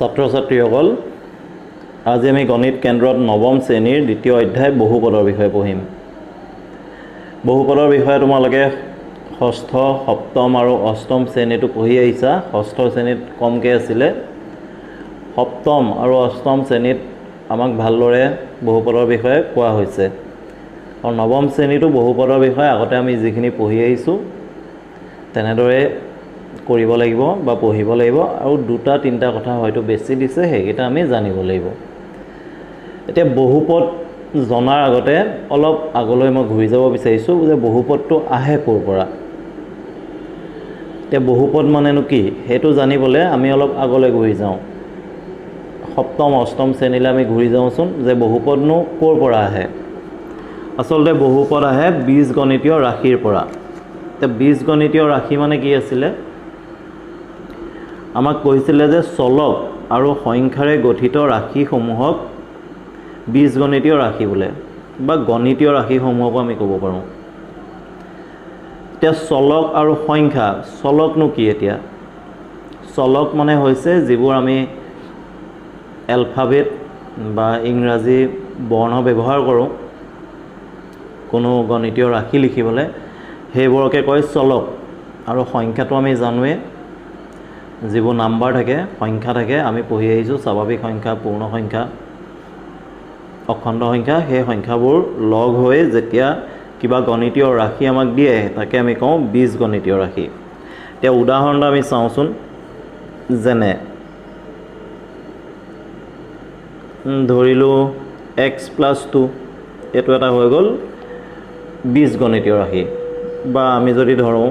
ছাত্ৰ ছাত্ৰীসকল, আজি আমি গণিত কেন্দ্ৰত নৱম শ্ৰেণীৰ দ্বিতীয় অধ্যায় বহুপদৰ বিষয়ে পঢ়িম। বহুপদৰ বিষয়ে তোমালোকে ষষ্ঠ, সপ্তম আৰু অষ্টম শ্ৰেণীটো পঢ়ি আহিছা। ষষ্ঠ শ্ৰেণীত কমকৈ আছিলে, সপ্তম আৰু অষ্টম শ্ৰেণীত আমাক ভালদৰে বহুপদৰ বিষয়ে কোৱা হৈছে। আৰু নৱম শ্ৰেণীতো বহুপদৰ বিষয়ে আগতে আমি যিখিনি পঢ়ি আহিছোঁ তেনেদৰে কৰিব লাগিব বা পঢ়িব লাগিব, আৰু দুটা তিনিটা কথা হয়তো বেছি দিছে, সেইকেইটা আমি জানিব লাগিব। এতিয়া বহুপদ জনাৰ আগতে অলপ আগলৈ মই ঘূৰি যাব বিচাৰিছোঁ যে বহুপদটো আহে ক'ৰ পৰা। এতিয়া বহুপদ মানেনো কি সেইটো জানিবলৈ আমি অলপ আগলৈ ঘূৰি যাওঁ। সপ্তম অষ্টম শ্ৰেণীলৈ আমি ঘূৰি যাওঁচোন যে বহুপদনো ক'ৰ পৰা আহে। আচলতে বহুপদ আহে বীজগণিতীয় ৰাশিৰ পৰা। এতিয়া বীজগণিতীয় ৰাশি মানে কি আছিলে? আমাক কৈছিলে যে চলক আৰু সংখ্যাৰে গঠিত ৰাশিসমূহক বীজগণিতীয় ৰাশি বোলে, বা গণিতীয় ৰাশিসমূহকো আমি ক'ব পাৰোঁ। এতিয়া চলক আৰু সংখ্যা, চলকনো কি? এতিয়া চলক মানে হৈছে যিবোৰ আমি এলফাবেট বা ইংৰাজী বৰ্ণ ব্যৱহাৰ কৰোঁ কোনো গণিতীয় ৰাশি লিখিবলৈ, সেইবোৰকে কয় চলক। আৰু সংখ্যাটো আমি জানোৱেই, যিবোৰ নাম্বাৰ থাকে, সংখ্যা থাকে, আমি পঢ়ি আহিছোঁ স্বাভাৱিক সংখ্যা, পূৰ্ণ সংখ্যা, অখণ্ড সংখ্যা। সেই সংখ্যাবোৰ লগ হৈ যেতিয়া কিবা গণিতীয় ৰাশি আমাক দিয়ে তাকে আমি কওঁ বীজগণিতীয় ৰাশি। এতিয়া উদাহৰণ এটা আমি চাওঁচোন, যেনে ধৰিলোঁ এক্স প্লাছ টু, এইটো এটা হৈ গ'ল বীজগণিতীয় ৰাশি। বা আমি যদি ধৰোঁ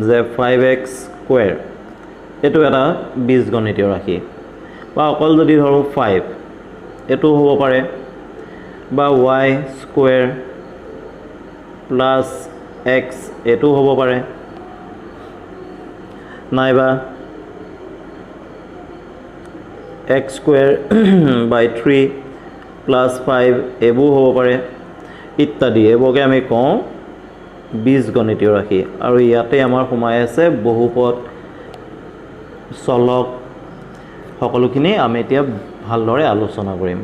যে ফাইভ এক্স স্কুৱেৰ, এইটো এটা বীজগণিতীয় ৰাশি। বা অকল যদি ধৰোঁ ফাইভ, এইটো হ'ব পাৰে। বা ৱাই স্কুৱেৰ প্লাছ এক্স, এইটোও হ'ব পাৰে। নাইবা x square by three plus five, এইবোৰ হ'ব পাৰে, ইত্যাদি। এইবোৰকে আমি কওঁ বীজগণিতীয় ৰাশি। আৰু ইয়াতে আমাৰ সোমাই আছে বহুপদ, চলক, সকলোখিনি আমি এতিয়া ভালদৰে আলোচনা কৰিম।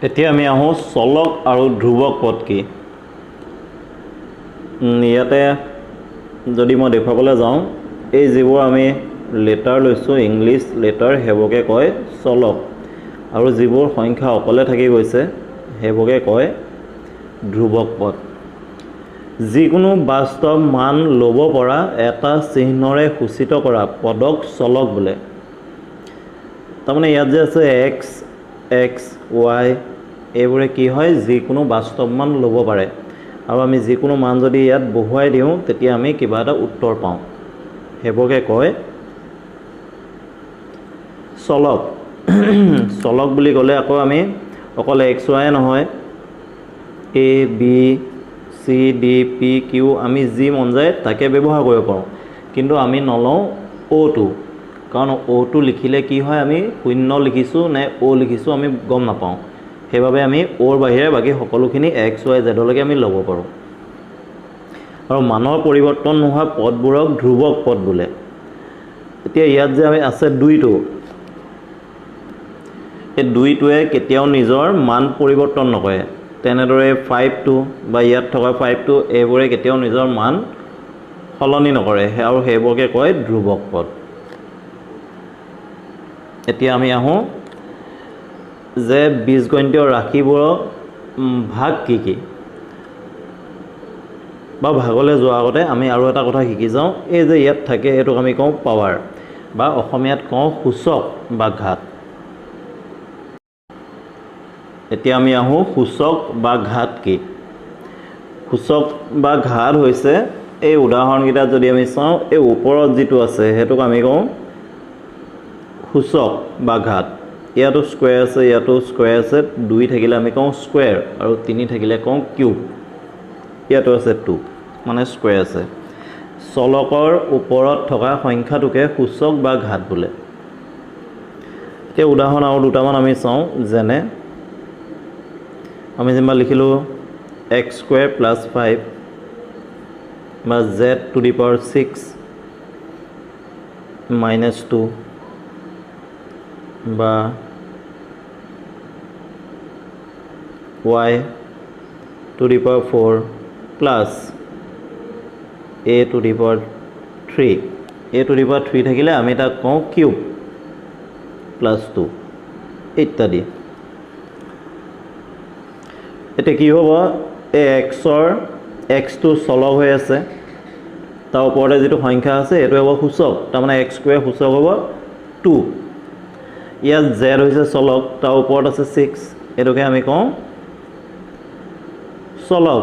এতিয়া আমি আহোঁ চলক আৰু ধ্ৰুৱক পদ কি। ইয়াতে যদি মই দেখুৱাবলৈ যাওঁ, এই যিবোৰ আমি লেটাৰ লৈছোঁ, ইংলিছ লেটাৰ, সেইবোৰকে কয় চলক। আৰু যিবোৰ সংখ্যা অকলে থাকি গৈছে সেইবোৰকে কয় ধ্ৰুৱক পদ। যিকোনো বাস্তৱ মান ল'ব পৰা এটা চিহ্নৰে সূচিত কৰা পদক চলক বোলে। তাৰমানে ইয়াত যে আছে এক্স, এক্স, ৱাই, এইবোৰে কি হয়, যিকোনো বাস্তৱ মান ল'ব পাৰে। আৰু আমি যিকোনো মান যদি ইয়াত বহুৱাই দিওঁ তেতিয়া আমি কিবা এটা উত্তৰ পাওঁ, সেইবোৰকে কয় চলক। চলক বুলি ক'লে আকৌ আমি অকল এক্স ৱাই নহয়, A B C D P Q, আমি যি মন যায় তাকে ব্যৱহাৰ কৰিব পাৰোঁ। কিন্তু আমি নলওঁ অ'টো, কাৰণ অ'টো লিখিলে কি হয়, আমি শূন্য লিখিছোঁ নে অ' লিখিছোঁ আমি গম নাপাওঁ। সেইবাবে আমি অ'ৰ বাহিৰে বাকী সকলোখিনি এক্স ৱাই জেডলৈকে আমি ল'ব পাৰোঁ। আৰু মানৰ পৰিৱৰ্তন নোহোৱা পদবোৰক ধ্ৰুৱক পদ বোলে। এতিয়া ইয়াত যে আমি আছে দুইটো, এই দুইটোৱে কেতিয়াও নিজৰ মান পৰিৱৰ্তন নকৰে। তেনেদৰে ফাইভটো বা ইয়াত থকা ফাইভটো, এইবোৰে কেতিয়াও নিজৰ মান সলনি নকৰে, আৰু সেইবোৰকে কয় ধ্ৰুৱক পদ। এতিয়া আমি আহোঁ যে বীজগণিতীয় ৰাশিবোৰৰ ভাগ কি কি, বা ভাগলৈ যোৱাৰ আগতে আমি আৰু এটা কথা শিকি যাওঁ। এই যে ইয়াত থাকে এইটোক আমি কওঁ পাৱাৰ, বা অসমীয়াত কওঁ সূচক বা ঘাত। এতিয়া আমি আহোঁ সূচক বা ঘাত কি। সূচক বা ঘাত হৈছে এই উদাহৰণকেইটাত যদি আমি চাওঁ, এই ওপৰত যিটো আছে সেইটোক আমি কওঁ সূচক বা ঘাত। ইয়াতো স্কুৱেৰ আছে, ইয়াতো স্কুৱেৰ আছে, দুই থাকিলে আমি কওঁ স্কুৱেৰ, আৰু তিনি থাকিলে কওঁ কিউব। ইয়াতো আছে টু, মানে স্কুৱেৰ আছে। চলকৰ ওপৰত থকা সংখ্যাটোকে সূচক বা ঘাত বোলে। এতিয়া উদাহৰণ আৰু দুটামান আমি চাওঁ, যেনে আমি যেনিবা লিখিলোঁ এক্স স্কুৱেৰ প্লাছ ফাইভ বা z to the power six, minus two বা y to the power four plus a to the power three. A to the power three থাকিলে আমি তাক কওঁ কিউব প্লাছ টু ইত্যাদি। এতিয়া কি হ'ব, এই এক্সৰ এক্সটো চলক হৈ আছে, তাৰ ওপৰতে যিটো সংখ্যা আছে এইটো হ'ব সূচক, তাৰমানে এক্স স্কুৱেৰ সূচক হ'ব টু। ইয়াত জেড হৈছে চলক, তাৰ ওপৰত আছে ছিক্স, এইটোকে আমি কওঁ চলক,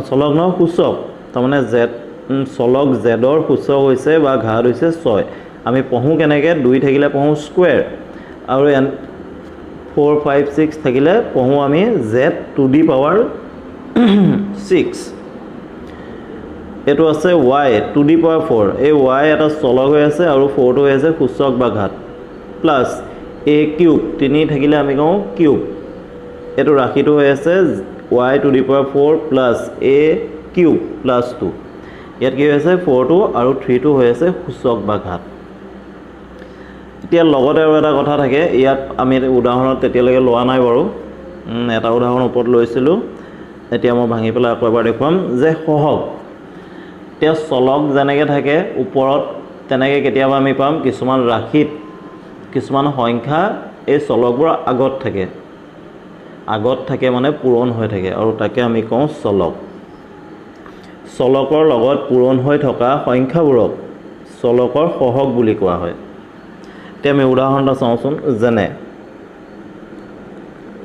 চলক নহয় সূচক, তাৰমানে জেড চলক জেডৰ সূচক হৈছে বা ঘাত হৈছে ছয়। আমি পঢ়োঁ কেনেকৈ, দুই থাকিলে পঢ়োঁ স্কুৱেৰ আৰু ফ'ৰ ফাইভ ছিক্স থাকিলে পঢ়োঁ আমি z to the power six. এইটো আছে y to the power four, এই ৱাই এটা চলক হৈ আছে আৰু ফ'ৰটো হৈ আছে সূচক বা ঘাত, প্লাছ এ কিউব, তিনি থাকিলে আমি কওঁ কিউব, এইটো ৰাশিটো হৈ আছে y to the power four plus a cube plus two. ইয়াত কি হৈ আছে, ফ'ৰটো আৰু থ্ৰীটো হৈ আছে সূচক বা ঘাত। এতিয়া লগতে আৰু এটা কথা থাকে, ইয়াত আমি উদাহৰণত তেতিয়ালৈকে লোৱা নাই বাৰু, এটা উদাহৰণ ওপৰত লৈছিলোঁ, এতিয়া মই ভাঙি পেলাই আকৌ এবাৰ দেখুৱাম যে সহগ। এতিয়া চলক যেনেকৈ থাকে ওপৰত তেনেকৈ কেতিয়াবা আমি পাম কিছুমান ৰাশিত কিছুমান সংখ্যা এই চলকবোৰৰ আগত থাকে, আগত থাকে মানে পূৰণ হৈ থাকে আৰু তাকে আমি কওঁ চলক। চলকৰ লগত পূৰণ হৈ থকা সংখ্যাবোৰক চলকৰ সহগ বুলি কোৱা হয়। এতিয়া আমি উদাহৰণ এটা চাওঁচোন, যেনে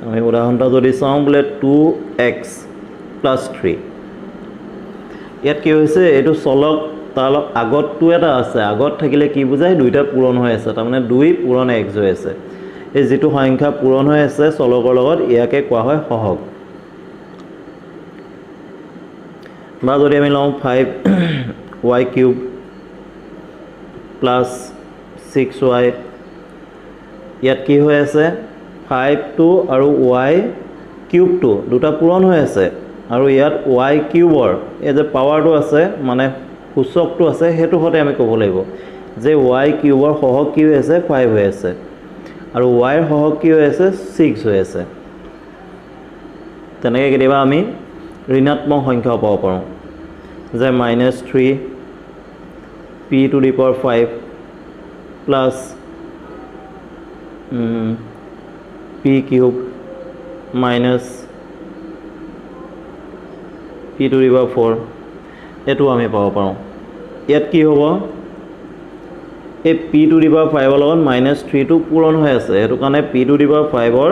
আমি উদাহৰণ এটা যদি চাওঁ বোলে টু এক্স প্লাছ থ্ৰী, ইয়াত কি হৈছে, এইটো চলক, তাৰ আগত টু এটা আছে, আগত থাকিলে কি বুজায়, দুইটা পূৰণ হৈ আছে, তাৰমানে দুই পূৰণ এক্স হৈ আছে। এই যিটো সংখ্যা পূৰণ হৈ আছে চলকৰ লগত ইয়াকে কোৱা হয় সহগ। বা যদি আমি লওঁ five y cube plus six y, ইয়াত কি হৈ আছে, ফাইভটো আৰু ৱাই কিউবটো দুটা পূৰণ হৈ আছে আৰু ইয়াত ৱাই কিউবৰ এই যে পাৱাৰটো আছে মানে সূচকটো আছে, সেইটো সতে আমি ক'ব লাগিব যে ৱাই কিউবৰ সহগ কি হৈ আছে, ফাইভ হৈ আছে আৰু ৱাইৰ সহগ কি হৈ আছে, ছিক্স হৈ আছে। তেনেকৈ কেতিয়াবা আমি ঋণাত্মক সংখ্যাও পাব পাৰোঁ, যে minus three p to the power five plus p cube minus p to the power four, এইটো আমি পাব পাৰোঁ। ইয়াত কি হ'ব, এই পি টু the power ফাইভৰ লগত মাইনাছ থ্ৰীটো পূৰণ হৈ আছে, সেইটো কাৰণে পি টু the power ফাইভৰ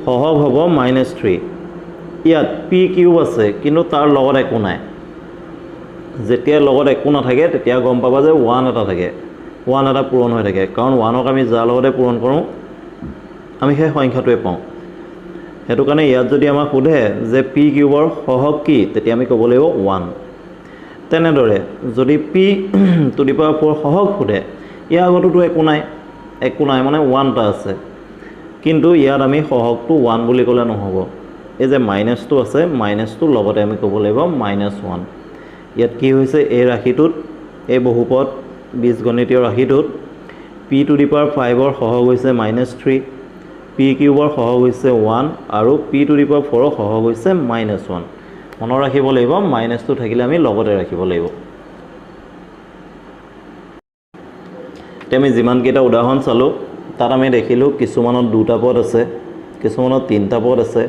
সহগ হ'ব মাইনাছ থ্ৰী। ইয়াত পি কিউব আছে কিন্তু তাৰ লগত একো নাই, যেতিয়া লগত একো নাথাকে তেতিয়া গম পাবা যে ওৱান এটা থাকে, ওৱান এটা পূৰণ হৈ থাকে, কাৰণ ওৱানক আমি যাৰ লগতে পূৰণ কৰোঁ আমি সেই সংখ্যাটোৱে পাওঁ। সেইটো কাৰণে ইয়াত যদি আমাক সোধে যে পি কিউবৰ সহগ কি, তেতিয়া আমি ক'ব লাগিব ওৱান। তেনেদৰে যদি p to the power four সহগ সোধে, ইয়াৰ আগতোতো একো নাই, একো নাই মানে ওৱান এটা আছে, কিন্তু ইয়াত আমি সহগটো ওৱান বুলি ক'লে নহ'ব, এই যে মাইনাছটো আছে মাইনাছটোৰ লগতে আমি ক'ব লাগিব মাইনাছ ওৱান। ইয়াত কি হৈছে, এই ৰাশিটোত, এই বহুপদ বীজগণিতীয় ৰাশিটোত পি টু the power ফাইভৰ সহগ হৈছে মাইনাছ থ্ৰী, পি কিউবৰ সহগ হৈছে ওৱান আৰু পি টু the power ফ'ৰৰ সহগ হৈছে মাইনাছ ওৱান। মনত ৰাখিব লাগিব মাইনাছটো থাকিলে আমি লগতে ৰাখিব লাগিব। এতিয়া আমি যিমানকেইটা উদাহৰণ চালোঁ তাত আমি দেখিলোঁ কিছুমানত দুটা পদ আছে, কিছুমানত তিনিটা পদ আছে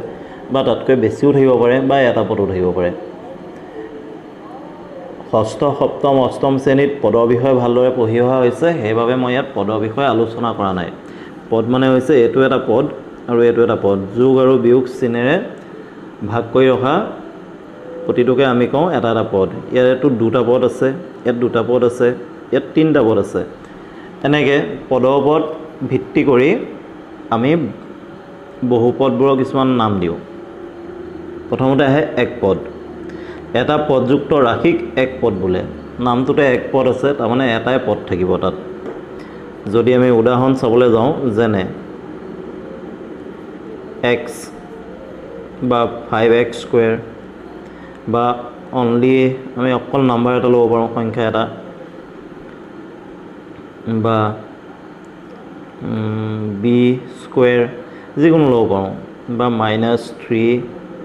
বা তাতকৈ বেছিও থাকিব পাৰে বা এটা পদো থাকিব পাৰে। ষষ্ঠ, সপ্তম, অষ্টম শ্ৰেণীত পদৰ বিষয়ে ভালদৰে পঢ়ি অহা হৈছে, সেইবাবে মই ইয়াত পদৰ বিষয়ে আলোচনা কৰা নাই। পদ মানে হৈছে এইটো এটা পদ আৰু এইটো এটা পদ, যোগ আৰু বিয়োগ চিনেৰে ভাগ কৰি ৰখা প্ৰতিটোকে আমি কওঁ এটা এটা পদ। ইয়াতো দুটা পদ আছে, ইয়াত দুটা পদ আছে, ইয়াত তিনিটা পদ আছে। এনেকৈ পদৰ ওপৰত ভিত্তি কৰি আমি বহুপদবোৰৰ কিছুমান নাম দিওঁ। প্ৰথমতে আহে এক পদ। এটা পদযুক্ত ৰাশিক এক পদ বোলে। নামটোতে এক পদ আছে, তাৰমানে এটাই পদ থাকিব তাত। যদি আমি উদাহৰণ চাবলৈ যাওঁ, যেনে এক্স বা ফাইভ এক্স স্কুৱেৰ বা অনলি আমি অকল নাম্বাৰ এটা ল'ব পাৰোঁ, সংখ্যা এটা বা বি স্কুৱেৰ যিকোনো ল'ব পাৰোঁ বা মাইনাছ থ্ৰী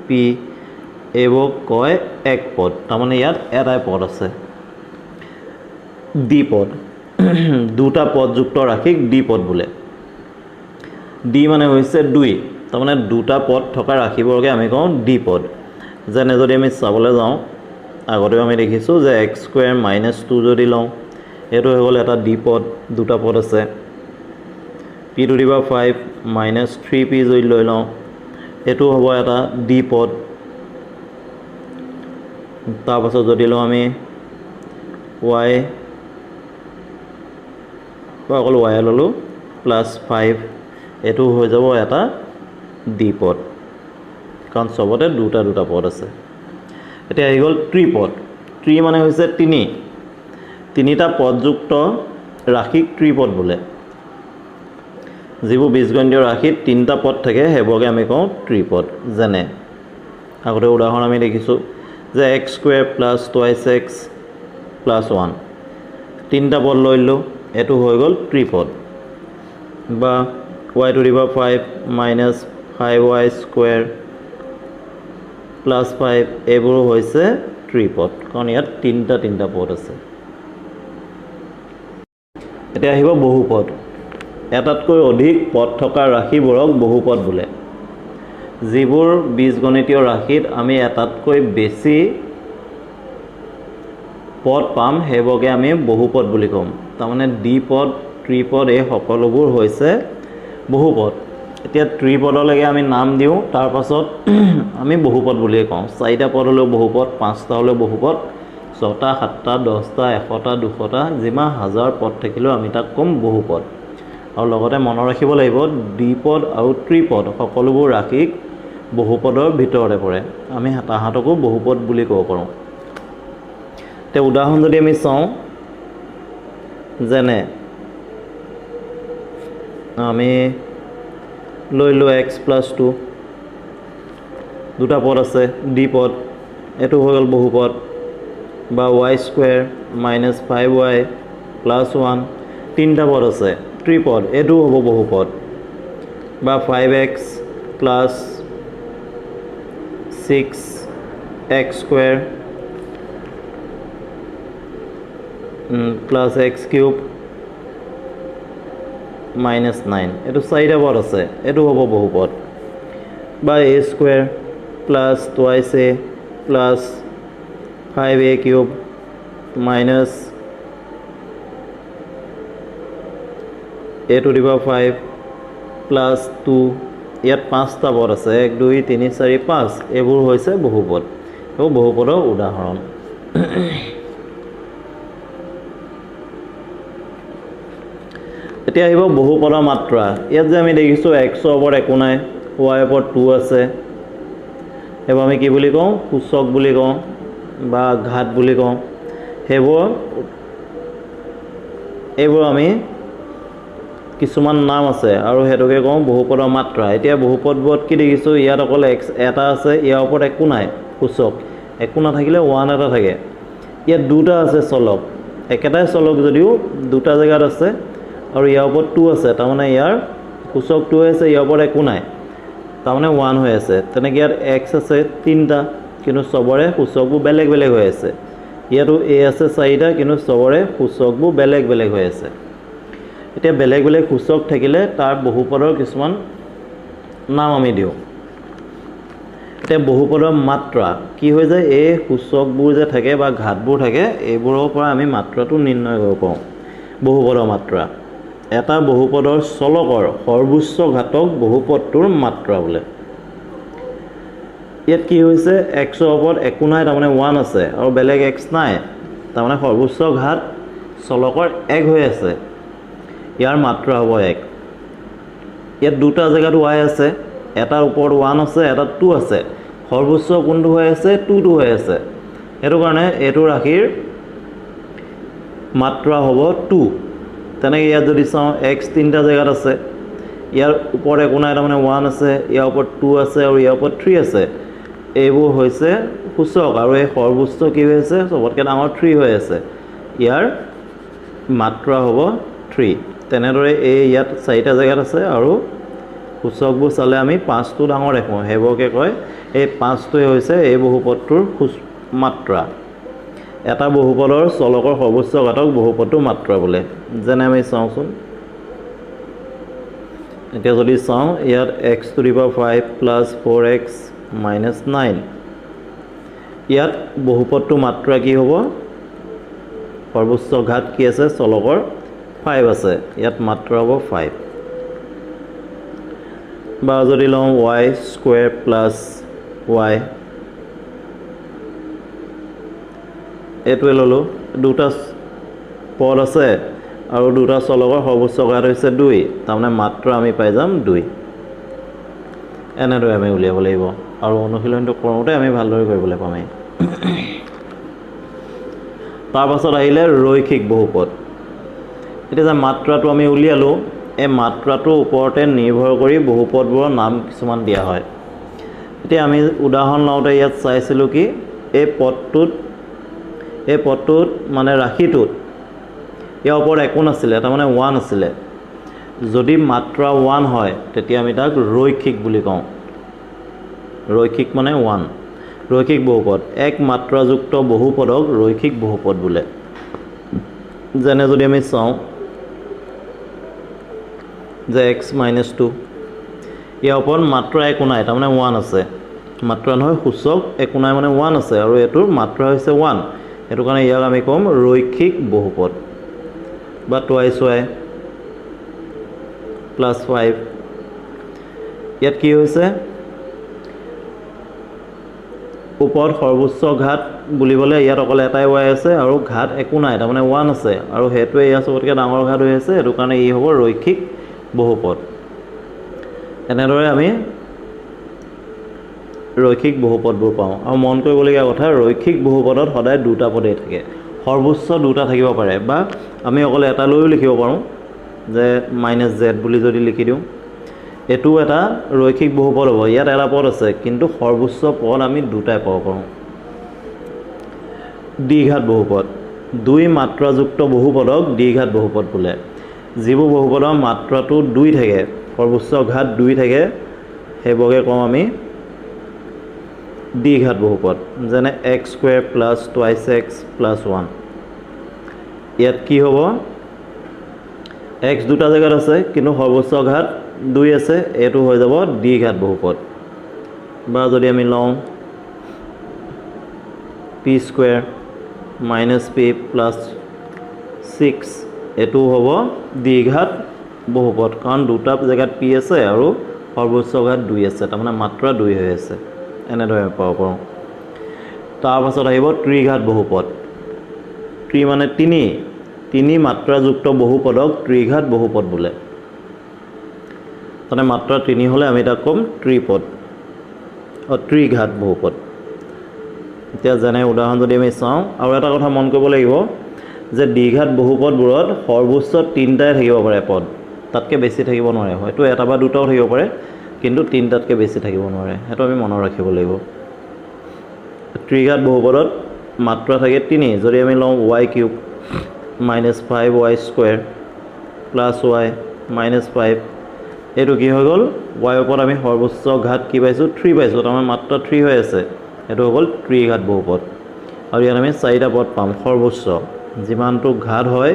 পি, এইবোৰক কয় এক পদ। তাৰমানে ইয়াত এটাই পদ আছে, দ্বিপদ। দুটা পদযুক্ত ৰাশিক দ্বিপদ বোলে। দ্বি মানে হৈছে দুই, তাৰমানে দুটা পদ থকা ৰাশিবোৰকে আমি কওঁ দ্বিপদ। যেনে যদি আমি চাবলৈ যাওঁ, আগতেও আমি দেখিছোঁ যে এক্স স্কুৱেৰ মাইনাছ টু যদি লওঁ, এইটো হৈ গ'ল এটা দ্বিপদ, দুটা পদ আছে। P to the power five minus three P যদি লৈ লওঁ, এইটো হ'ব এটা দ্বিপদ। তাৰপাছত যদি লওঁ আমি ৱাই, বা অকল ৱাই ল'লোঁ, প্লাছ ফাইভ, এইটো হৈ যাব এটা দ্বিপদ, কাৰণ চবতে দুটা দুটা পদ আছে। এতিয়া আহি গ'ল ত্ৰিপদ। ত্ৰি মানে হৈছে তিনি, তিনিটা পদযুক্ত ৰাশিক ত্ৰিপদ বোলে। যিবোৰ বীজগণিতীয় ৰাশিত তিনিটা পদ থাকে সেইবোৰকে আমি কওঁ ত্ৰিপদ। যেনে আগতে উদাহৰণ আমি দেখিছোঁ যে X square plus twice X plus one, তিনিটা পদ লৈ ল'লোঁ, এইটো হৈ গ'ল ত্ৰিপদ। বা Y to the power five minus five Y square plus five, এইবোৰো হৈছে ত্ৰিপদ, কাৰণ ইয়াত তিনিটা তিনিটা পদ আছে। এতিয়া আহিব বহুপদ। এটাতকৈ অধিক পদ থকা ৰাশিবোৰক বহুপদ বোলে। যিবোৰ বীজগণিতীয় ৰাশিত আমি এটাতকৈ বেছি পদ পাম সেইবোৰকে আমি বহুপদ বুলি ক'ম। তাৰমানে দ্বিপদ, ত্ৰিপদ এই সকলোবোৰ হৈছে বহুপদ। এতিয়া ত্ৰিপদলৈকে আমি নাম দিওঁ, তাৰপাছত আমি বহুপদ বুলিয়ে কওঁ। চাৰিটা পদ হ'লেও বহুপদ, পাঁচটা হ'লেও বহুপদ, ছটা, সাতটা, দহটা, এশটা, দুশটা, যিমান হাজাৰ পদ থাকিলেও আমি তাক ক'ম বহুপদ। আৰু লগতে মনত ৰাখিব লাগিব দ্বিপদ আৰু ত্ৰিপদ সকলোবোৰ ৰাশিক বহুপদৰ ভিতৰতে পৰে, আমি তাহাঁতকো বহুপদ বুলি ক'ব পাৰোঁ। এতিয়া উদাহৰণ যদি আমি চাওঁ, যেনে আমি লৈ লো এক্স প্লাছ টু, দুটা পদ আছে, দ্বিপদ, এইটো হৈ গ'ল বহুপদ। বা Y square minus five Y plus one, তিনিটা পদ আছে, ত্ৰিপদ, এইটোও হ'ব বহুপদ। বা five X plus six X square plus X cube minus nine, এইটো চাৰিটা পদ আছে, এইটো হ'ব বহুপদ। বা A square plus twice A plus five A cube minus A to the power five plus two, ইয়াত পাঁচটা পদ আছে, এক দুই তিনি চাৰি পাঁচ, এইবোৰ হৈছে বহুপদ। এইবোৰ বহুপদৰ উদাহৰণ। এতিয়া আহিব বহুপদৰ মাত্ৰা। ইয়াত যে আমি দেখিছোঁ এক্সৰ ওপৰত একো নাই, ৱাইৰ ওপৰত টু আছে, সেইবোৰ আমি কি বুলি কওঁ? সূচক বুলি কওঁ বা ঘাত বুলি কওঁ। সেইবোৰ এইবোৰ আমি কিছুমান নাম আছে আৰু সেইটোকে কওঁ বহুপদৰ মাত্ৰা। এতিয়া বহুপদবোৰত কি দেখিছোঁ, ইয়াত অকল এক্স এটা আছে, ইয়াৰ ওপৰত একো নাই সূচক, একো নাথাকিলে ওৱান এটা থাকে। ইয়াত দুটা আছে চলক, একেটাই চলক যদিও দুটা জেগাত আছে, আৰু ইয়াৰ ওপৰত টু আছে, তাৰমানে ইয়াৰ সূচক টু আছে, ইয়াৰ ওপৰত একো নাই, তাৰমানে ওৱান হৈ আছে। তেনেকৈ ইয়াত এক্স আছে তিনিটা, কিন্তু চবৰে সূচকবোৰ বেলেগ বেলেগ হৈ আছে। ইয়াতো এ আছে চাৰিটা, কিন্তু চবৰে সূচকবোৰ বেলেগ বেলেগ হৈ আছে। এতিয়া বেলেগ বেলেগ সূচক থাকিলে তাৰ বহুপদৰ কিছুমান নাম আমি দিওঁ। এতিয়া বহুপদৰ মাত্ৰা কি হৈ যায়, এই সূচকবোৰ যে থাকে বা ঘাতবোৰ থাকে, এইবোৰৰ পৰা আমি মাত্ৰাটো নিৰ্ণয় কৰিব পাৰোঁ। বহুপদৰ মাত্ৰা, এটা বহুপদৰ চলকৰ সৰ্বোচ্চ ঘাতক বহুপদটোৰ মাত্ৰা বোলে। ইয়াত কি হৈছে, এক্সৰ ওপৰত একো নাই, তাৰমানে ওৱান আছে আৰু বেলেগ এক্স নাই, তাৰমানে সৰ্বোচ্চ ঘাত চলকৰ এক হৈ আছে, ইয়াৰ মাত্ৰা হ'ব এক। ইয়াত দুটা জেগাত ৱাই আছে, এটাৰ ওপৰত ওৱান আছে, এটা টু আছে, সৰ্বোচ্চ কোনটো হৈ আছে? টুটো হৈ আছে, সেইটো কাৰণে এইটো ৰাশিৰ মাত্ৰা হ'ব টু। তেনেকৈ ইয়াত যদি চাওঁ, এক্স তিনিটা জেগাত আছে, ইয়াৰ ওপৰত একো নাই, তাৰমানে ওৱান আছে, ইয়াৰ ওপৰত টু আছে আৰু ইয়াৰ ওপৰত থ্ৰী আছে, এইবোৰ হৈছে সূচক আৰু এই সৰ্বোচ্চ কি হৈ আছে? চবতকৈ ডাঙৰ থ্ৰী হৈ আছে, ইয়াৰ মাত্ৰা হ'ব থ্ৰী। তেনেদৰে এই ইয়াত চাৰিটা জেগাত আছে আৰু সূচকবোৰ চালে আমি পাঁচটো ডাঙৰ দেখোঁ, সেইবোৰকে কয় এই পাঁচটোৱে হৈছে এই বহুপদটোৰ মাত্ৰা। এটা বহুপদৰ চলকৰ সৰ্বোচ্চ ঘাতক বহুপদটোৰ মাত্ৰা বোলে। যেনে আমি চাওঁচোন, এতিয়া যদি চাওঁ ইয়াত x to the power 5 plus 4x minus 9, ইয়াত বহুপদটোৰ মাত্ৰা কি হ'ব? সৰ্বোচ্চ ঘাত কি আছে? চলকৰ 5 আছে, ইয়াত মাত্ৰা হ'ব 5। বা যদি লওঁ ৱাই স্কুৱেৰ প্লাছ ৱাই, এইটোৱে ল'লোঁ, দুটা পদ আছে আৰু দুটা চলকৰ সৰ্বোচ্চ ঘাত হৈছে 2, তাৰমানে মাত্ৰা আমি পাই যাম 2। এনেদৰে আমি উলিয়াব লাগিব আৰু অনুশীলনটো কৰোঁতে আমি ভালদৰে কৰিবলৈ পামেই। তাৰপাছত আহিলে ৰৈখিক বহুপদ। এতিয়া যে মাত্ৰাটো আমি উলিয়ালোঁ, এই মাত্ৰাটোৰ ওপৰতে নিৰ্ভৰ কৰি বহুপদবোৰৰ নাম কিছুমান দিয়া হয়। এতিয়া আমি উদাহৰণ লওঁতে ইয়াত চাইছিলোঁ কি এই পদটোত মানে ৰাশিটোত ইয়াৰ ওপৰত একো নাছিলে, তাৰমানে 1 আছিলে। যদি মাত্ৰা 1 হয় তেতিয়া আমি তাক ৰৈখিক বুলি কওঁ। ৰৈখিক মানে 1, ৰৈখিক বহুপদ। এক মাত্ৰাযুক্ত বহুপদক ৰৈখিক বহুপদ বোলে। যেনে যদি আমি চাওঁ যে এক্স মাইনাছ 2, ইয়াৰ ওপৰত মাত্ৰা একো নাই, তাৰমানে 1 আছে। মাত্ৰা নহয়, সূচক একো নাই মানে 1 আছে আৰু এইটোৰ মাত্ৰা হৈছে 1, সেইটো কাৰণে ইয়াক আমি ক'ম ৰৈখিক বহুপদ। বা টুৱাইছ ৱাই প্লাছ 5, ইয়াত কি হৈছে? ওপৰত সৰ্বোচ্চ ঘাত বুলিবলৈ ইয়াত অকল এটাই ৱাই আছে আৰু ঘাত একো নাই, তাৰমানে 1 আছে আৰু সেইটোৱে ইয়াৰ চবতকৈ ডাঙৰ ঘাত হৈ আছে, সেইটো কাৰণে ই হ'ব ৰৈখিক বহুপদ। এনেদৰে আমি ৰৈখিক বহুপদবোৰ পাওঁ। আৰু মন কৰিবলগীয়া কথা, ৰৈখিক বহুপদত সদায় দুটা পদেই থাকে, সৰ্বোচ্চ দুটা থাকিব পাৰে বা আমি অকল এটা লৈও লিখিব পাৰোঁ, যে মাইনাছ জেড বুলি যদি লিখি দিওঁ, এইটো এটা ৰৈখিক বহুপদ হ'ব। ইয়াত এটা পদ আছে কিন্তু সৰ্বোচ্চ পদ আমি দুটাই পাব পাৰোঁ। দ্বিঘাত বহুপদ, দুই মাত্ৰাযুক্ত বহুপদক দ্বিঘাত বহুপদ বোলে। যিবোৰ বহুপদৰ মাত্ৰাটো 2 থাকে, সৰ্বোচ্চ ঘাত 2 থাকে, সেইবোৰকে কওঁ আমি দ্বিঘাত বহুপদ। যেনে x square plus twice x plus 1, ইয়াত কি হ'ব? এক্স দুটা জেগাত আছে কিন্তু সৰ্বোচ্চ ঘাত 2 আছে, এইটো হৈ যাব দ্বিঘাত বহুপদ। বা যদি আমি লওঁ p square minus p plus 6, এইটো হ'ব দ্বিঘাত বহুপদ, কাৰণ দুটা জেগাত পি আছে আৰু সৰ্বোচ্চ ঘাত 2 আছে, তাৰমানে মাত্ৰা 2 হৈ আছে। এনেদৰে আমি পাব পাৰোঁ। তাৰপাছত আহিব ত্ৰিঘাত বহুপদ। ত্ৰি মানে তিনি, তিনি মাত্ৰাযুক্ত বহুপদক ত্ৰিঘাত বহুপদ বোলে। মানে মাত্ৰা 3 হ'লে আমি তাক ক'ম ত্ৰিপদ, ত্ৰিঘাত বহুপদ। এতিয়া যেনে উদাহৰণ যদি আমি চাওঁ, আৰু এটা কথা মন কৰিব লাগিব যে দ্বিঘাত বহুপদবোৰত সৰ্বোচ্চ 3টাই থাকিব পাৰে পদ, তাতকৈ বেছি থাকিব নোৱাৰে। হয়তো এটা বা দুটাও থাকিব পাৰে কিন্তু 3টাতকৈ বেছি থাকিব নোৱাৰে, সেইটো আমি মনত ৰাখিব লাগিব। ত্ৰিঘাত বহুপদত মাত্ৰা থাকে 3। যদি আমি লওঁ y cube minus 5y square plus y minus 5, এইটো কি হৈ গ'ল? ৱাইৰ ওপৰত আমি সৰ্বোচ্চ ঘাত কি পাইছোঁ? 3 পাইছোঁ, তাৰমানে মাত্ৰা 3 হৈ আছে, সেইটো হৈ গ'ল ত্ৰিঘাত বহুপদ। আৰু ইয়াত আমি 4টা পদ পাম সৰ্বোচ্চ, যিমানটো ঘাত হয়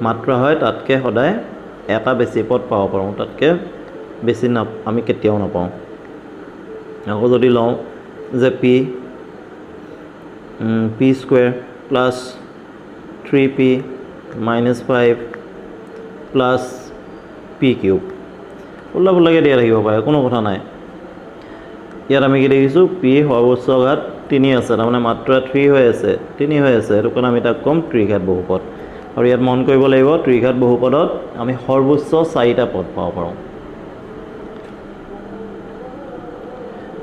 মাত্ৰা হয় তাতকৈ সদায় এটা বেছি পদ পাব পাৰোঁ, তাতকৈ বেছি আমি কেতিয়াও নাপাওঁ। আকৌ যদি লওঁ যে p square plus 3p minus 5 plus p cube, ওলা পোলাকৈ দিয়া থাকিব পাৰে, কোনো কথা নাই। ইয়াত আমি কি দেখিছোঁ? পি সৰ্বোচ্চ ঘাত 3 আছে, তাৰমানে মাত্ৰা 3 হৈ আছে, 3 হৈ আছে, সেইটো কাৰণে আমি তাক ক'ম ত্ৰিঘাত বহুপদ। আৰু ইয়াত মন কৰিব লাগিব ত্ৰিঘাত বহুপদত আমি সৰ্বোচ্চ 4টা পদ পাব পাৰোঁ।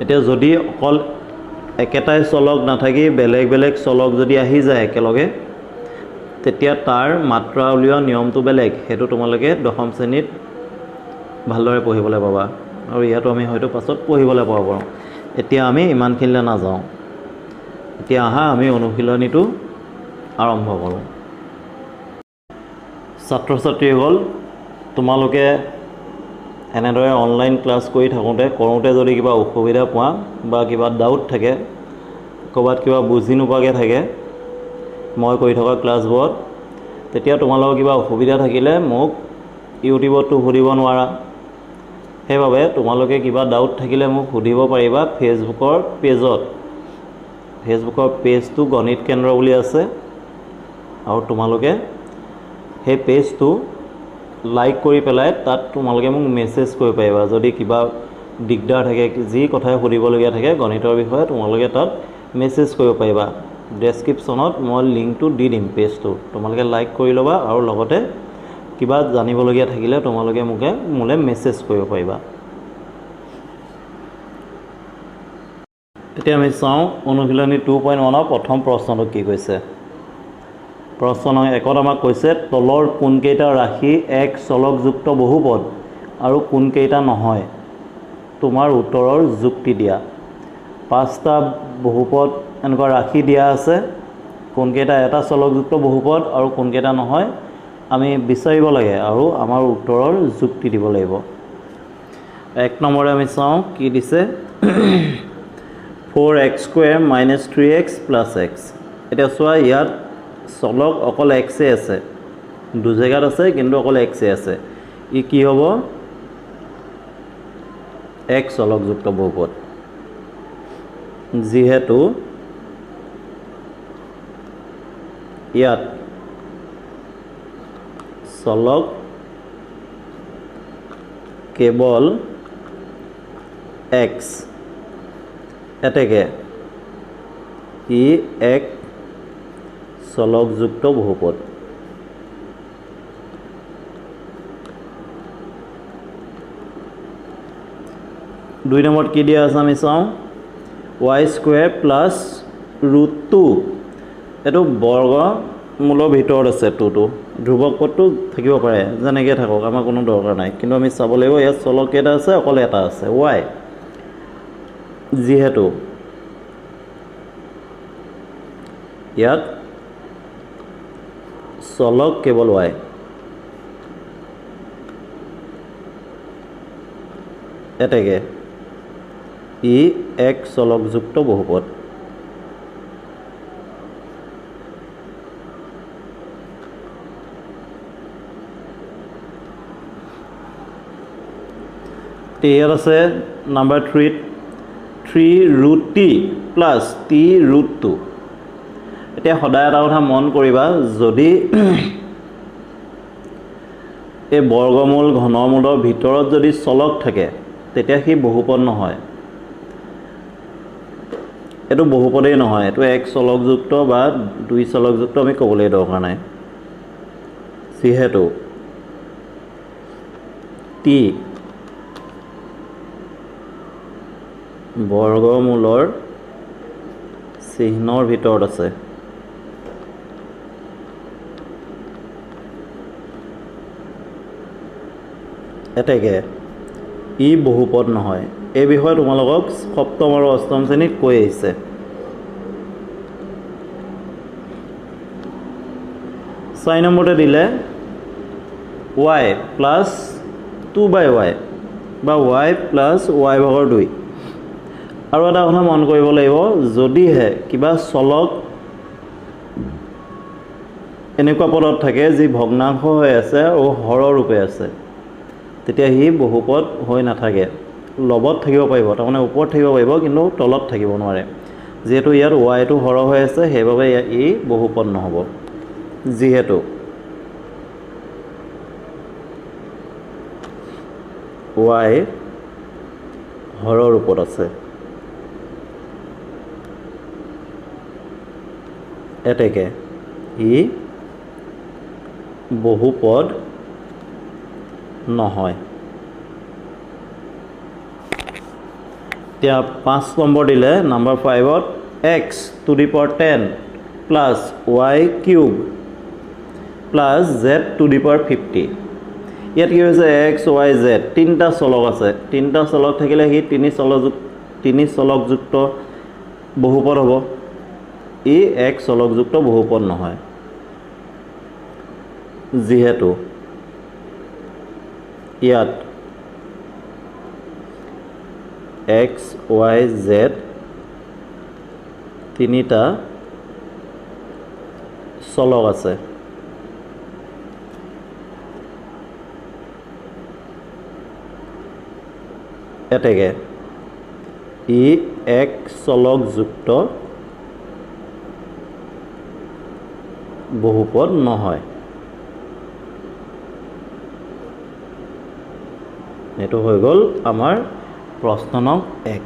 এতিয়া যদি অকল একেটাই চলক নাথাকি বেলেগ বেলেগ চলক যদি আহি যায় একেলগে, তেতিয়া তাৰ মাত্ৰা উলিওৱা নিয়মটো বেলেগ, সেইটো তোমালোকে দশম শ্ৰেণীত ভালদৰে পঢ়িবলৈ পাবা আৰু ইয়াতো আমি হয়তো পাছত পঢ়িবলৈ পাব পাৰোঁ। এতিয়া আমি ইমানখিনিলৈ নাযাওঁ, এতিয়া আহা আমি অনুশীলনীটো আৰম্ভ কৰোঁ। ছাত্ৰ ছাত্ৰীসকল, তোমালোকে এনেদৰে অনলাইন ক্লাছ কৰি থাকোঁতে কৰোঁতে যদি কিবা অসুবিধা পোৱা বা কিবা ডাউট থাকে, ক'ৰবাত কিবা বুজি নোপোৱাকৈ থাকে মই কৰি থকা ক্লাছবোৰত, তেতিয়া তোমালোকৰ কিবা অসুবিধা থাকিলে মোক ইউটিউবততো সুধিব নোৱাৰা। সেইবাবে তোমালোকে কিবা ডাউট থাকিলে মোক সুধিব পাৰিবা ফেচবুকৰ পেজত। ফেচবুকৰ পেজটো গণিত কেন্দ্ৰ বুলি আছে, আৰু তোমালোকে সেই পেজটো লাইক কৰি পেলাই তাত তোমালোকে মোক মেছেজ কৰিব পাৰিবা। যদি কিবা দিগদাৰ থাকে, যি কথাই সুধিবলগীয়া থাকে গণিতৰ বিষয়ে, তোমালোকে তাত মেছেজ কৰিব পাৰিবা। ডেছক্ৰিপশ্যনত মই লিংকটো দি দিম পেজটো, তোমালোকে লাইক কৰি ল'বা আৰু লগতে কিবা জানিবলগীয়া থাকিলে তোমালোকে মোলৈ মেছেজ কৰিব পাৰিবা। এতিয়া আমি চাওঁ অনুশীলনী 2.1ৰ প্ৰথম প্ৰশ্নটো কি কৈছে। প্ৰশ্ন নং 1ত আমাক কৈছে তলৰ কোনকেইটা ৰাশি এক চলকযুক্ত বহুপদ আৰু কোনকেইটা নহয়, তোমাৰ উত্তৰৰ যুক্তি দিয়া। 5টা বহুপদ এনেকুৱা ৰাশি দিয়া আছে, কোনকেইটা এটা চলকযুক্ত বহুপদ আৰু কোনকেইটা নহয় আমি বিচাৰিব লাগে আৰু আমাৰ উত্তৰৰ যুক্তি দিব লাগিব। 1 নম্বৰে আমি চাওঁ কি দিছে, 4x² - 3x + x। এতিয়া চোৱা, ইয়াত চলক অকল এক্সে আছে, দুজেগাত আছে কিন্তু অকল এক্সে আছে। ই কি হ'ব? এক চলকযুক্ত বহুপদ। যিহেতু ইয়াত চলক কেৱল এক্স, এতেকে ই এক চলকযুক্ত বহুপদ। দুই নম্বৰত কি দিয়া আছে আমি চাওঁ, y² + √2, এইটো বৰ্গমূলৰ ভিতৰত আছে, 2টো ধ্ৰুৱক পদটো থাকিব পাৰে, যেনেকৈ থাকক আমাৰ কোনো দৰকাৰ নাই, কিন্তু আমি চাব লাগিব ইয়াত চলক কেইটা আছে, অকল এটা আছে y। যিহেতু ইয়াত চলক কেৱল y, এতেকে ই এক চলকযুক্ত বহুপদ। ইয়াত আছে নাম্বাৰ 3ত 3√t + t√2। এতিয়া সদায় এটা কথা মন কৰিবা, যদি এই বৰ্গমূল ঘনমূলৰ ভিতৰত যদি চলক থাকে তেতিয়া সি বহুপদ নহয়, এইটো বহুপদেই নহয়, এইটো এক চলকযুক্ত বা দুই চলকযুক্ত আমি ক'বলৈ দৰকাৰ নাই। যিহেতু টি বৰ্গমূলৰ চিহ্নৰ ভিতৰত আছে, এতেকে ই বহুপদ নহয়। এই বিষয়ে তোমালোকক সপ্তম আৰু অষ্টম শ্ৰেণীত কৈ আহিছে। 4 নম্বৰতে দিলে y + 2/y বা y + y/2। আৰু এটা কথা মন কৰিব লাগিব, যদিহে কিবা চলক এনেকুৱা পদত থাকে যি ভগ্নাংশ হৈ আছে আৰু হৰ ৰূপে আছে, তেতিয়া সি বহুপদ হৈ নাথাকে, লবত থাকিব পাৰিব, তাৰমানে ওপৰত থাকিব পাৰিব কিন্তু তলত থাকিব নোৱাৰে। যিহেতু ইয়াত ৱাইটো হৰ হৈ আছে, সেইবাবে ই বহুপদ নহ'ব। যিহেতু ৱাই হৰৰ ৰূপত আছে, এতেকে ই বহুপদ নহয়। এতিয়া 5 নম্বৰ দিলে number 5ত x to the power 10 plus y cube plus z to the power 50। ইয়াত কি হৈছে, এক্স ৱাই জেড তিনিটা চলক আছে, তিনিটা চলক থাকিলে সি তিনি চলকযুক্ত বহুপদ হ'ব, ই এক চলকযুক্ত বহুপদ নহয়। যিহেতু ইয়াত এক্স, ৱাই, জেড তিনিটা চলক আছে। এতেকে ই এক চলকযুক্ত বহুপদ নহয়। এইটো হৈ গ'ল আমাৰ প্ৰশ্ন নং 1।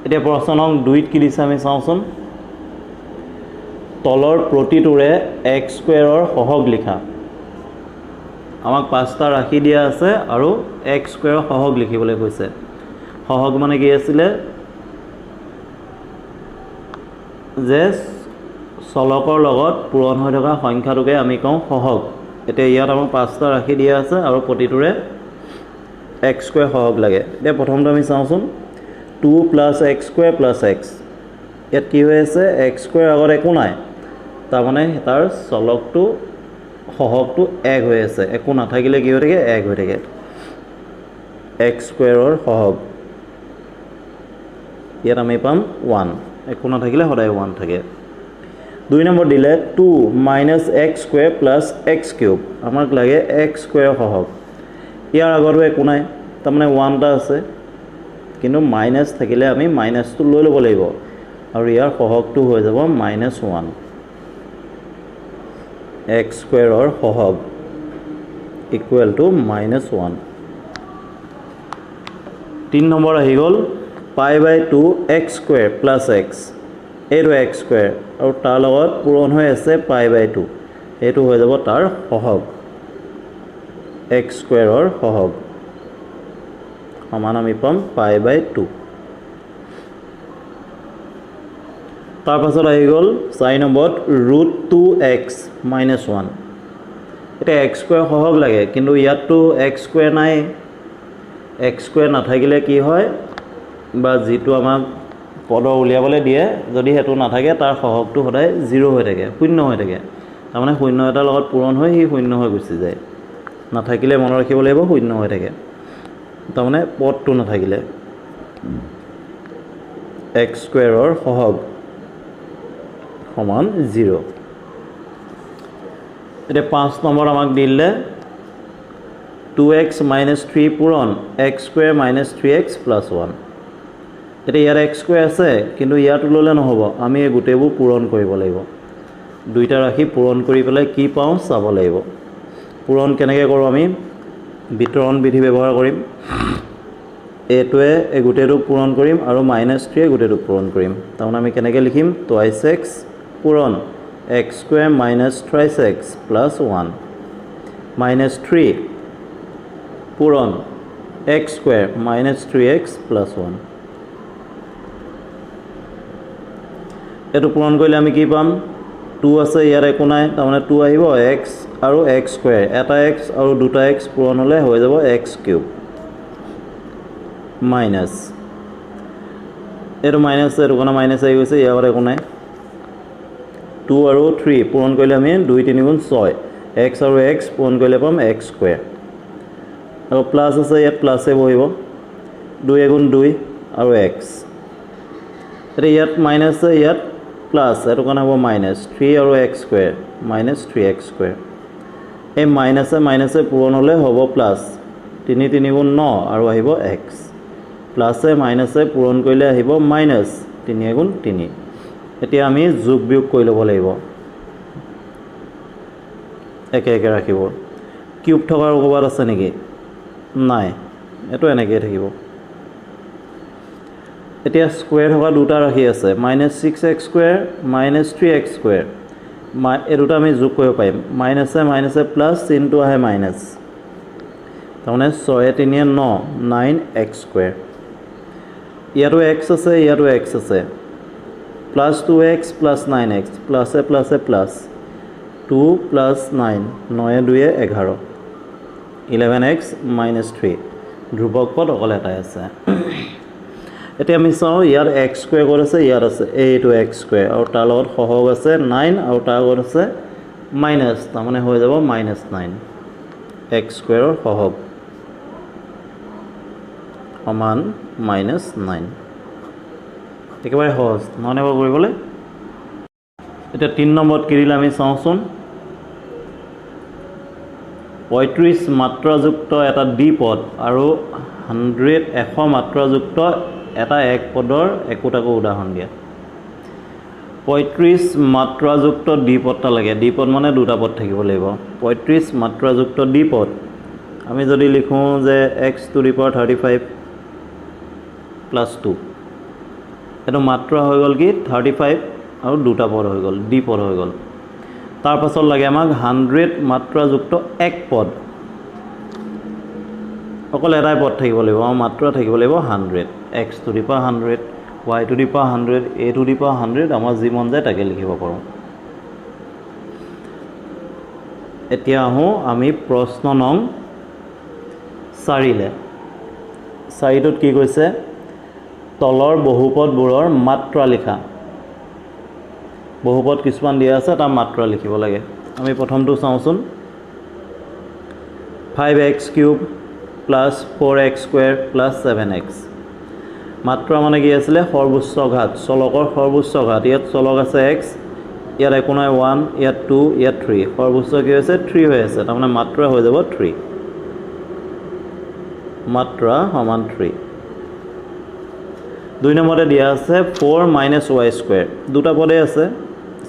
এতিয়া প্ৰশ্ন নং 2ত কি দিছে আমি চাওঁচোন। তলৰ প্ৰতিটোৰে এক্স স্কুৱেৰৰ সহগ লিখা। আমাক 5টা ৰাশি দিয়া আছে আৰু এক্স স্কুৱেৰৰ সহগ লিখিবলৈ কৈছে। সহগ মানে কি আছিলে, যে চলকৰ লগত পূৰণ হৈ থকা সংখ্যাটোকে আমি কওঁ সহগ। এতিয়া ইয়াত আমাক 5টা ৰাশি দিয়া আছে আৰু প্ৰতিটোৰে এক্স স্কুৱেৰ সহগ লাগে। এতিয়া প্ৰথমটো আমি চাওঁচোন, 2 plus x square plus x. ইয়াত কি হৈ আছে, এক্স স্কুৱেৰ আগত একো নাই, তাৰমানে তাৰ চলকটো সহগটো 1 হৈ আছে। একো নাথাকিলে কি হৈ থাকে, 1 হৈ থাকে। এক্স স্কুৱেৰৰ সহগ ইয়াত আমি পাম 1, একো নাথাকিলে সদায় 1 থাকে। 2 নম্বৰ দিলে 2 minus x square plus x cube. আমাক লাগে এক্স স্কুৱেৰৰ সহগ। ইয়াৰ আগতো একো নাই, তাৰমানে 1 এটা আছে, কিন্তু মাইনাছ থাকিলে আমি মাইনাছটো লৈ ল'ব লাগিব আৰু ইয়াৰ সহগটো হৈ যাব মাইনাছ 1। এক্স স্কুৱেৰৰ সহগ ইকুৱেল টু মাইনাছ 1। 3 number আহি গ'ল pi by 2 x square plus x. এইটো এক্স স্কুৱেৰ আৰু তাৰ লগত পূৰণ হৈ আছে পাই বাই 2, এইটো হৈ যাব তাৰ সহগ। এক্স স্কুৱেৰৰ সহগ সমান আমি পাম পাই বাই 2। তাৰপাছত আহি গ'ল 4 নম্বৰত ৰুট 2 এক্স মাইনাছ 1। এতিয়া এক্স স্কুৱেৰ সহগ লাগে, কিন্তু ইয়াততো এক্স স্কুৱেৰ নাই। এক্স স্কুৱেৰ নাথাকিলে কি হয়, বা যিটো আমাক পদ উলিয়াবলৈ দিয়ে যদি সেইটো নাথাকে তাৰ সহগটো সদায় 0 হৈ থাকে, শূন্য হৈ থাকে। তাৰমানে শূন্য এটাৰ লগত পূৰণ হৈ সি শূন্য হৈ গুচি যায়। নাথাকিলে মনত ৰাখিব লাগিব শূন্য হৈ থাকে, তাৰমানে পদটো নাথাকিলে। এক্স স্কুৱেৰৰ সহগ সমান 0। এতিয়া 5 নম্বৰ আমাক দিলে 2x minus 3 পূৰণ x square minus 3x plus 1। এতিয়া ইয়াত এক্স স্কুৱেৰ আছে, কিন্তু ইয়াত ল'লে নহ'ব, আমি এই গোটেইবোৰ পূৰণ কৰিব লাগিব। দুইটা ৰাশি পূৰণ কৰি পেলাই কি পাওঁ চাব লাগিব। পূৰণ কেনেকৈ কৰোঁ আমি, বিতৰণ বিধি ব্যৱহাৰ কৰিম। এইটোৱে এই গোটেইটো পূৰণ কৰিম আৰু মাইনাছ 3 গোটেইটো পূৰণ কৰিম। তাৰমানে আমি কেনেকৈ লিখিম, টুৱাইছ এক্স পূৰণ x square minus thrice x plus 1 minus 3 পূৰণ x square minus 3x plus 1। এইটো পূৰণ কৰিলে আমি কি পাম, 2 আছে ইয়াত একো নাই, তাৰমানে 2 আহিব, এক্স আৰু এক্স স্কুৱেৰ, এটা এক্স আৰু দুটা এক্স পূৰণ হ'লে হৈ যাব এক্স কিউব মাইনাছ, এইটো মাইনাছ, এইটো কাৰণে মাইনাছ আহি গৈছে, ইয়াৰ আগত একো নাই। 2 আৰু 3 পূৰণ কৰিলে আমি 2 3 গুণ 6, এক্স আৰু এক্স পূৰণ কৰিলে পাম এক্স স্কুৱেৰ, আৰু প্লাছ আছে ইয়াত প্লাছে বহিব, 2 এগুণ 2 আৰু এক্স। এতিয়া ইয়াত মাইনাছ আছে, ইয়াত প্লাছ, এইটো কাৰণে হ'ব মাইনাছ 3 আৰু x square minus 3x square. এই মাইনাছে মাইনাছে পূৰণ হ'লে হ'ব প্লাছ, 3 3 গুণ 9 আৰু আহিব এক্স, প্লাছে মাইনাছে পূৰণ কৰিলে আহিব মাইনাছ 3 এগুণ 3। এতিয়া আমি যোগ বিয়োগ কৰি ল'ব লাগিব, একে একে ৰাখিব। কিউব থকাৰ ক'ৰবাত আছে নেকি, নাই, এইটো এনেকৈয়ে থাকিব। এতিয়া স্কুৱেৰ থকা দুটা ৰাশি আছে, minus 6x square minus 3x square, এই দুটা আমি যোগ কৰিব পাৰিম। মাইনাছে মাইনাছে প্লাছ, চিনটো আহে মাইনাছ, তাৰমানে 6 3 9, 9x square. ইয়াতো এক্স আছে, ইয়াতো এক্স আছে, প্লাছ 2x plus 9x, প্লাছে প্লাছে প্লাছ, 2 প্লাছ 9, 9 2 11, 11x minus 3। ধ্ৰুৱক পদ অকল এটাই আছে। এতিয়া আমি চাওঁ ইয়াত এক্স স্কুৱেৰ ক'ত আছে, ইয়াত আছে এইটো এক্স স্কুৱেৰ আৰু তাৰ লগত সহগ আছে 9 আৰু তাৰ আগত আছে মাইনাছ, তাৰমানে হৈ যাব মাইনাছ নাইন, এক্স স্কুৱেৰৰ সহগ সমান মাইনাছ নাইন। একেবাৰে সহজ নহয়নে বাৰু কৰিবলৈ? এতিয়া 3 নম্বৰত কি দিলে আমি চাওঁচোন। 35 মাত্ৰাযুক্ত এটা দ্বিপদ আৰু 100 মাত্ৰাযুক্ত এটা এক পদৰ একোটাকৈ উদাহৰণ দিয়া। 35 মাত্ৰাযুক্ত দ্বিপদটা লাগে, দ্বিপদ মানে দুটা পদ থাকিব লাগিব। 35 মাত্ৰাযুক্ত দ্বিপদ আমি যদি লিখোঁ যে x to the power 35 plus 2, এইটো মাত্ৰা হৈ গ'ল কি 35 আৰু দুটা পদ হৈ গ'ল, দ্বিপদ হৈ গ'ল। তাৰপাছত লাগে আমাক 100 মাত্ৰাযুক্ত এক পদ, অকল এটাই পদ থাকিব লাগিব আৰু মাত্ৰা থাকিব লাগিব 100। X to the power 100, y to the power 100, a to the power 100, আমাৰ যি মন যায় তাকে লিখিব পাৰোঁ। এতিয়া আহোঁ আমি প্ৰশ্ন নং 4লে। 4টোত কি কৈছে? তলৰ বহুপদবোৰৰ মাত্ৰা লিখা। বহুপদ কিছুমান দিয়া আছে, তাৰ মাত্ৰা লিখিব লাগে। আমি প্ৰথমটো চাওঁচোন, 5x cube plus 4x square plus 7x। মাত্ৰা মানে কি আছিলে? সৰ্বোচ্চ ঘাত, চলকৰ সৰ্বোচ্চ ঘাত। ইয়াত চলক আছে এক্স, ইয়াত একো নাই 1, ইয়াত 2, ইয়াত 3। সৰ্বোচ্চ কি হৈছে? 3 হৈ আছে, তাৰমানে মাত্ৰা হৈ যাব 3, মাত্ৰা সমান 3। 2 নম্বৰতে দিয়া আছে 4 মাইনাছ ৱাই স্কুৱেৰ, দুটা পদেই আছে,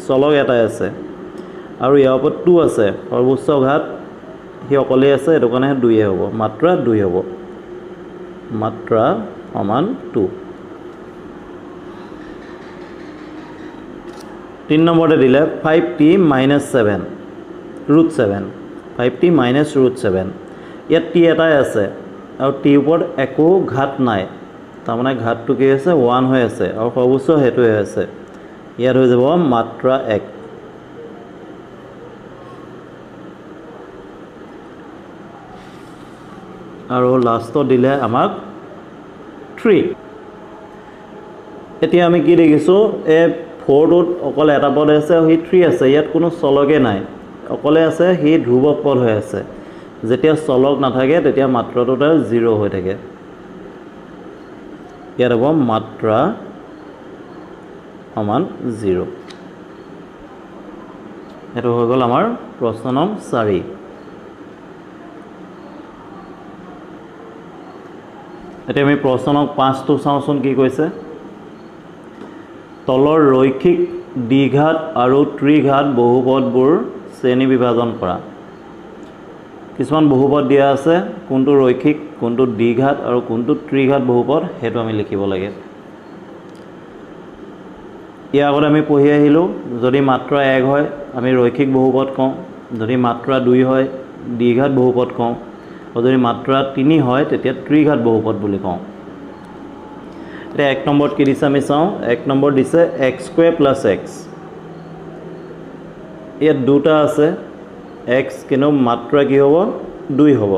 চলক এটাই আছে আৰু ইয়াৰ ওপৰত 2 আছে, সৰ্বোচ্চ ঘাত সি অকলেই আছে, সেইটো কাৰণে 2 হ'ব, মাত্ৰা 2 হ'ব, মাত্ৰা সমান 2। 3 নম্বৰতে দিলে 5t minus 7 root 7, 5t minus root 7। ইয়াত টি এটাই আছে আৰু টিৰ ওপৰত একো ঘাত নাই, তাৰমানে ঘাতটো কি হৈছে? 1 হৈ আছে আৰু সৰ্বোচ্চ সেইটোৱে হৈ আছে। ইয়াত হৈ যাব মাত্ৰা 1। আৰু লাষ্টত দিলে আমাক 3। এতিয়া আমি কি দেখিছোঁ? এই 4টোত অকল এটা পদ আছে আৰু সি 3 আছে, ইয়াত কোনো চলকে নাই, অকলে আছে, সি ধ্ৰুৱক পদ হৈ আছে। যেতিয়া চলক নাথাকে তেতিয়া মাত্ৰাটো তাৰ 0 হৈ থাকে। ইয়াত হ'ব মাত্ৰা সমান 0। এইটো হৈ গ'ল আমাৰ প্ৰশ্ন নং 4। এতিয়া আমি প্ৰশ্ন নং 5টো চাওঁচোন কি কৈছে। তলৰ ৰৈখিক দ্বিঘাত আৰু ত্ৰিঘাত বহুপদবোৰ শ্ৰেণী বিভাজন কৰা। কিছুমান বহুপদ দিয়া আছে, কোনটো ৰৈখিক, কোনটো দ্বিঘাত আৰু কোনটো ত্ৰিঘাত বহুপদ সেইটো আমি লিখিব লাগে। ইয়াৰ আগতে আমি পঢ়ি আহিলোঁ, যদি মাত্ৰা 1 হয় আমি ৰৈখিক বহুপদ কওঁ, যদি মাত্ৰা 2 হয় দ্বিঘাত বহুপদ কওঁ, আৰু যদি মাত্ৰা 3 হয় তেতিয়া ত্ৰিঘাত বহুপদ বুলি কওঁ। এতিয়া 1 নম্বৰত কি দিছে আমি চাওঁ। 1 নম্বৰ দিছে এক্স স্কুৱেৰ প্লাছ এক্স, ইয়াত দুটা আছে এক্স, কিন্তু মাত্ৰা কি হ'ব? 2 হ'ব,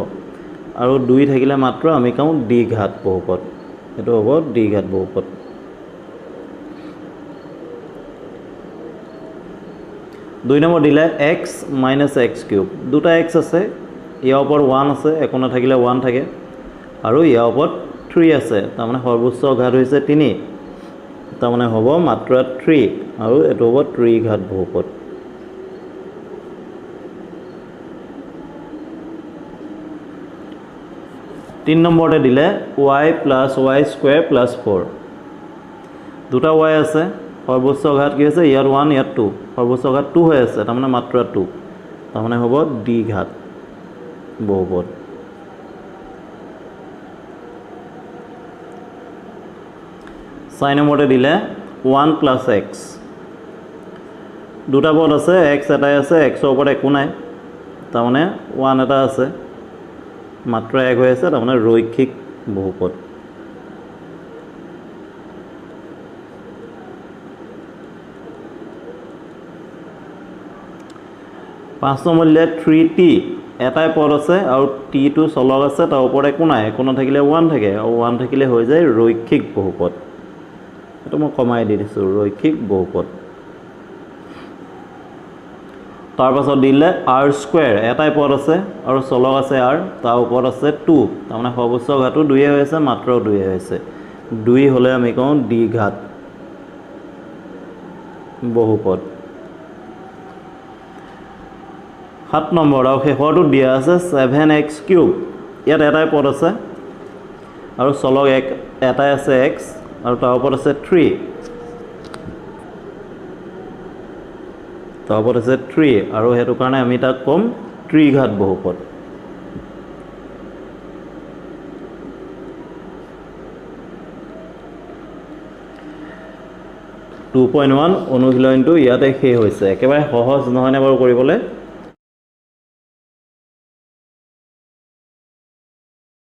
আৰু 2 থাকিলে মাত্ৰা আমি কওঁ দ্বিঘাত বহুপদ, এইটো হ'ব দ্বিঘাত বহুপদ। 2 নম্বৰ দিলে এক্স মাইনাছ এক্স কিউব, দুটা এক্স আছে, ইয়াৰ ওপৰত 1 আছে, একো নাথাকিলে 1 থাকে, আৰু ইয়াৰ ওপৰত 3 আছে, তাৰমানে সৰ্বোচ্চ ঘাত হৈছে 3, তাৰমানে হ'ব মাত্ৰা 3 আৰু এইটো হ'ব ত্ৰিঘাত বহুপদ। 3 নম্বৰতে দিলে y plus y square plus 4, দুটা ৱাই আছে, সৰ্বোচ্চ ঘাত কি হৈছে? ইয়াত 1, ইয়াত 2, সৰ্বোচ্চ ঘাত 2 হৈ আছে, তাৰমানে মাত্ৰা 2, তাৰমানে হ'ব দ্বিঘাত বহুপদ। 4 নম্বৰতে দিলে 1 প্লাছ এক্স, দুটা পদ আছে, এক্স এটাই আছে, এক্সৰ ওপৰত একো নাই, তাৰমানে 1 এটা আছে, মাত্ৰা 1 হৈ আছে, তাৰমানে ৰৈখিক বহুপদ। 5 নম্বৰ দিলে 3t, এটাই পদ আছে আৰু টিটো চলক আছে, তাৰ ওপৰত একো নাই, একো নাথাকিলে 1 থাকে, আৰু 1 থাকিলে হৈ যায় ৰৈখিক বহুপদ। এইটো মই কমাই দি দিছোঁ, ৰৈখিক বহুপদ। তাৰপাছত দিলে আৰ স্কুৱেৰ, এটাই পদ আছে আৰু চলক আছে আৰ, তাৰ ওপৰত আছে 2, তাৰমানে সৰ্বোচ্চ ঘাতো 2 হৈ আছে, মাত্ৰাও 2 হৈ আছে। 2 হ'লে আমি কওঁ দ্বিঘাত বহুপদ। 7 নম্বৰ আৰু শেষৰটোত দিয়া আছে 7x³, ইয়াত এটাই পদ আছে আৰু চলক এটাই আছে x আৰু তাৰ ওপৰত আছে 3, তাৰ ওপৰত আছে 3 আৰু সেইটো কাৰণে আমি তাক ক'ম ত্ৰিঘাত বহুপদ। 2.1 অনুশীলনটো ইয়াতে শেষ হৈছে। একেবাৰে সহজ নহয়নে বাৰু কৰিবলৈ?